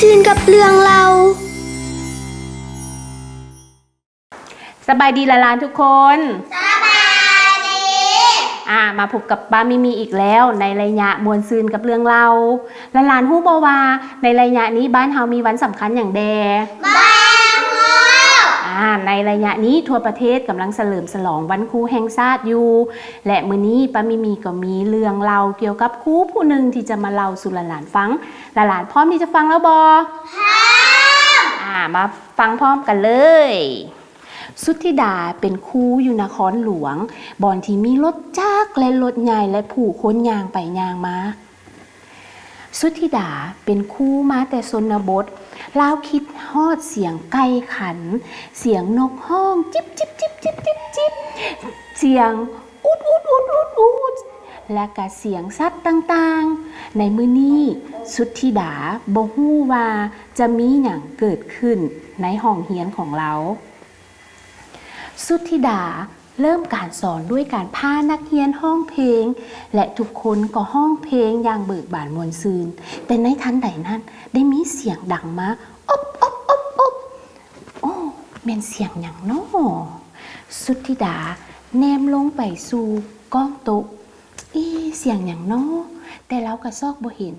ຊື່ນກັບເລື່ອງເລົ່າ. ສະບາຍດີຫຼານໆທຸກຄົນ. ສະບາຍດີ. ອາ ມາພົບກັບປ້າມີມີອີກແລ້ວ ໃນໄລຍະມ່ວນຊື່ນກັບເລື່ອງເລົ່າ. ຫຼານໆຮູ້ບໍ່ວ່າ ໃນໄລຍະນີ້ບ້ານເຮົາມີວັນສຳຄັນຫຍັງແດ່? ບໍ່ຮູ້. ອາ ໃນໄລຍະນີ້ທົ່ວປະເທດກຳລັງສະເຫຼີມສະຫຼອງວັນຄູແຫ່ງຊາດຢູ່ ແລະ ມື້ນີ້ປ້າມີມີກໍມີເລື່ອງເລົ່າກ່ຽວກັບຄູຜູ້ໜຶ່ງທີ່ຈະມາເລົ່າສູ່ຫຼານໆຟັງ. ຫຼານໆພ້ອມທີ່ຈະຟັງແລ້ວບໍ່? ພ້ອມ. ອາ ມາຟັງພ້ອມກັນເລີຍ. ສຸດທິດາເປັນຄູຢູ່ນະຄອນຫຼວງ ບ່ອນທີ່ມີລົດຈັກ ແລະ ລົດໃຫຍ່ ແລະ ຜູ້ຄົນຍ່າງໄປຍ່າງມາ. ສຸດທິດາເປັນຄູມາແຕ່ຊົນນະບົດ, ລາວຄິດຮອດສຽງໄກ່ຂັນ, ສຽງນົກຮ້ອງຈິບໆໆໆໆ, ສຽງອຸດໆໆໆໆ ແລະກະສຽງສັດຕ່າງໆ. ໃນມື້ນີ້ ສຸດທິດາບໍ່ຮູ້ວ່າຈະມີຫຍັງເກີດຂຶ້ນໃນຫ້ອງຮຽນຂອງລາວ. ສຸດທິດາເລີ່ມການສອນດ້ວຍການພານັກຮຽນຮ້ອງເພງ ແລະ ທຸກຄົນກໍຮ້ອງເພງຢ່າງເບີກບານມ່ວນຊື່ນ. ແຕ່ໃນທັນໃດນັ້ນ ໄດ້ມີສຽງດັງມາ ອົບ ອົບ ອົບ ອົບ. ໂອ້ ແມ່ນສຽງຫຍັງນໍ? ສຸດທິດາແນມລົງໄປສູ່ກ້ອງໂຕະ. ເອ ສຽງຫຍັງນໍ? ແຕ່ລາວກໍຊອກບໍ່ເຫັນ.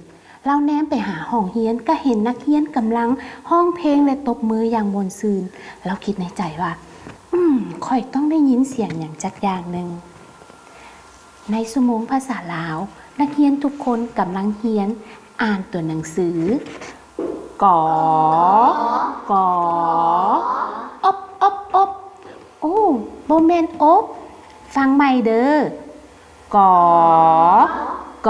ລາວແນມໄປຫາຫ້ອງຮຽນ ກໍເຫັນນັກຮຽນກຳລັງຮ້ອງເພງ ແລະ ຕົບມືຢ່າງມ່ວນຊື່ນ. ລາວຄິດໃນໃຈວ່າ, ອືມ, ຂ້ອຍຕ້ອງໄດ້ຍິນສຽງຫຍັງຈັກຢ່າງໜຶ່ງ. ໃນຊົ່ວໂມງພາສາລາວ, ນັກຮຽນທຸກຄົນກຳລັງຮຽນອ່ານຕົວໜັງສື ກ ກ ອົບ ອົບ ອົບ. ໂອ້ ບໍ່ແມ່ນອົບ. ຟັງໃໝ່ເດີ. ກ ກ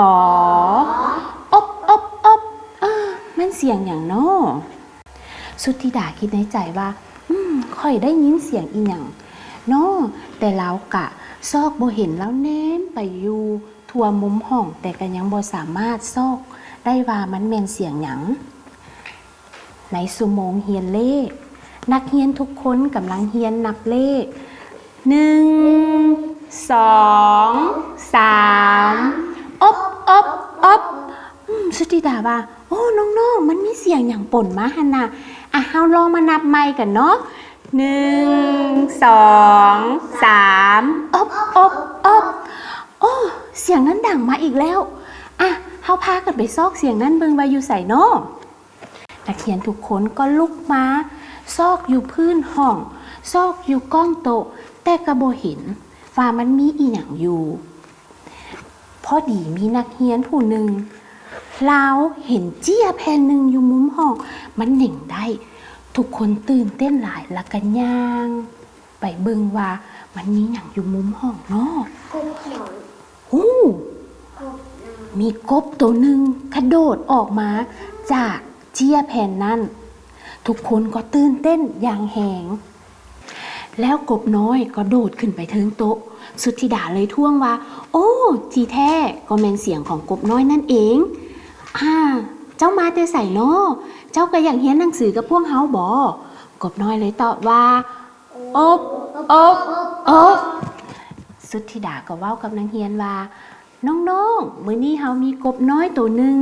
ອົບ ອົບ ອົບ. ເອີ ມັນສຽງຫຍັງນໍ? ສຸດທິດາຄິດໃນໃຈວ່າ, ອືມ, ຂ້ອຍໄດ້ຍິນສຽງອີ່ຫຍັງນໍ? ແຕ່ລາວກະຊອກບໍ່ເຫັນ, ລາວແນມໄປຢູ່ທົ່ວມຸມຫ້ອງ, ແຕ່ກະຍັງບໍ່ສາມາດຊອກໄດ້ວ່າມັນແມ່ນສຽງຫຍັງ. ໃນຊົ່ວໂມງຮຽນເລກ, ນັກຮຽນທຸກຄົນກຳລັງຮຽນນັບເລກ ໜຶ່ງ ສອງ ສາມ ອົບ ອົບ ອົບ. ອືມ, ສຸດທິດາວ່າ, ໂອ້ ນ້ອງໆ, ມັນມີສຽງຫຍັງປົນມາຫັ້ນນະ. ອະ, ເຮົາລອງມານັບໃໝ່ກັນເນາະ. ໜຶ່ງ ສອງ ສາມ ອົບ ອົບ ອົບ. ໂອ້, ສຽງນັ້ນດັງມາອີກແລ້ວ. ອະ, ເຮົາພາກັນໄປຊອກສຽງນັ້ນເບິ່ງວ່າຢູ່ໃສເນາະ. ນັກຮຽນທຸກຄົນກໍລຸກມາຊອກຢູ່ພື້ນຫ້ອງ, ຊອກຢູ່ກ້ອງໂຕະ, ແຕ່ກໍບໍ່ເຫັນວ່າມັນມີອີ່ຫຍັງຢູ່. ພໍດີມີນັກຮຽນຜູ້ໜຶ່ງ, ລາວເຫັນເຈ້ຍແຜ່ນໜຶ່ງຢູ່ມຸມຫ້ອງ, ມັນເໜັງໄດ້. ທຸກຄົນຕື່ນເຕັ້ນຫຼາຍ ແລ້ວກໍຍ່າງ ໄປເບິ່ງວ່າມັນມີຫຍັງຢູ່ມຸມຫ້ອງເນາະ. ກົບນ້ອຍ. ໂອ້! ກົບນ້ອຍ. ມີກົບໂຕໜຶ່ງກະໂດດອອກມາຈາກເຈ້ຍແຜ່ນນັ້ນ. ທຸກຄົນກໍຕື່ນເຕັ້ນຢ່າງແຮງ. ແລ້ວກົບນ້ອຍກໍໂດດຂຶ້ນໄປເທິງໂຕະ. ສຸດທິດາເລີຍທ້ວງວ່າ, ໂອ້! ທີ່ແທ້ກໍແມ່ນສຽງຂອງກົບນ້ອຍນັ້ນເອງ. ອາ, ເຈົ້າມາແຕ່ໃສນໍ? ເຈົ້າກໍຢາກຮຽນໜັງສືກັບພວກເຮົາບໍ? ກົບນ້ອຍເລີຍຕອບວ່າ, ອົບ ອົບ ອົບ. ສຸດທິດາກໍເວົ້າກັບນັກຮຽນວ່າ, ນ້ອງໆ, ມື້ນີ້ເຮົາມີກົບນ້ອຍໂຕໜຶ່ງ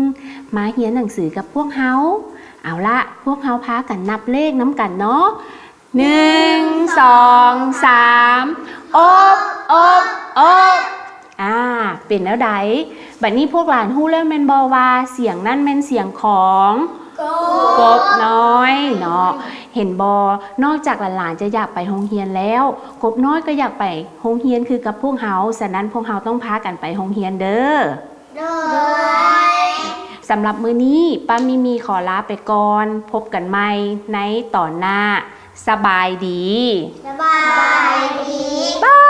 ມາຮຽນໜັງສືກັບພວກເຮົາ. ເອົາລະ, ພວກເຮົາພາກັນນັບເລກນຳກັນເນາະ. ໜຶ່ງ ສອງ ສາມ ອົບ ອົບ ອົບ. ອາ, ເປັນແນວໃດ? ບັດນີ້ພວກຫຼານຮູ້ແລ້ວແມ່ນບໍ່ວ່າສຽງນັ້ນແມ່ນສຽງຂອງ ກົບ ກົບນ້ອຍເນາະ. ເຫັນບໍ່? ນອກຈາກຫຼານໆຈະຢາກໄປໂຮງຮຽນແລ້ວ, ກົບນ້ອຍກໍຢາກໄປໂຮງຮຽນຄືກັບພວກເຮົາ. ສະນັ້ນພວກເຮົາຕ້ອງພາກັນໄປໂຮງຮຽນເດີ. ໂດຍ. ສຳລັບມື້ນີ້ ປ້າມີມີຂໍລາໄປກ່ອນ. ພົບກັນໃໝ່ໃນຕອນໜ້າ. ສະບາຍດີ. ສະບາຍດີ. ປ້າ